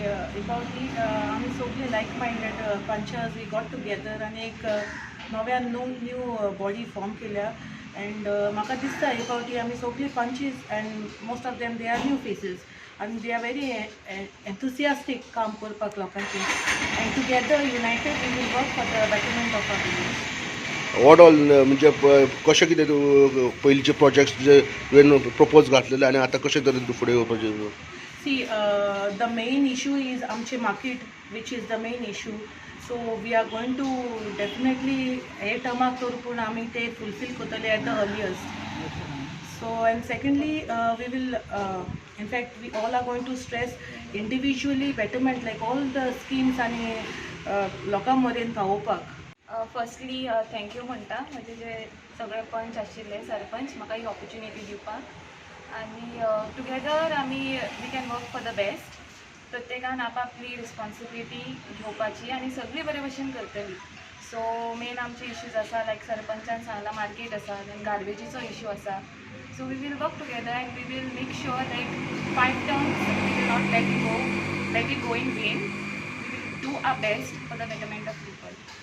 हे आमी सगळीं लायक मायंडेड पंचास we got together आनी एक नव्यान न्हू न्यू बॉडी फॉर्म केल्या. अँड म्हाका दिसता हे फावटी आमी सगळीं पंचीस and most of them, they are new faces आनी they are very enthusiastic काम करपाक लोकांचे, and together, united, we will work for the betterment of our village. What all म्हणजे कशें कितें तूं पयलींचे प्रोजेक्ट्स जे तुवें प्रपोज घातलेले आनी आतां कशें तरेन तूं फुडें येवपाचें? See, the main issue is आमचे market, which is the main issue. So we are going to definitely हे टर्माक तर पूण आमी ते फुलफील करतले at the earliest. So, and secondly, we will, in fact, we all are going to stress individually betterment, like all the schemes आनी लोकां मेरेन पावोवपाक. फर्स्टली thank you म्हणटा म्हजे जे सगळे पंच आशिल्ले, सरपंच, म्हाका ही ऑपॉर्च्युनिटी दिवपाक. आनी टुगेदर आमी we can work for the best. प्रत्येकान आपापली रिस्पॉन्सिबिलिटी घेवपाची आनी सगळी बरे भशेन करतली. सो मेन आमचे इश्यूज आसा, लायक सरपंचान सांगलां, मार्केट आसा, देन गार्बेजीचो इश्यू आसा. So we will work together and we will make sure, like, five terms we will not let it go in vain. We will do our best for the betterment of village.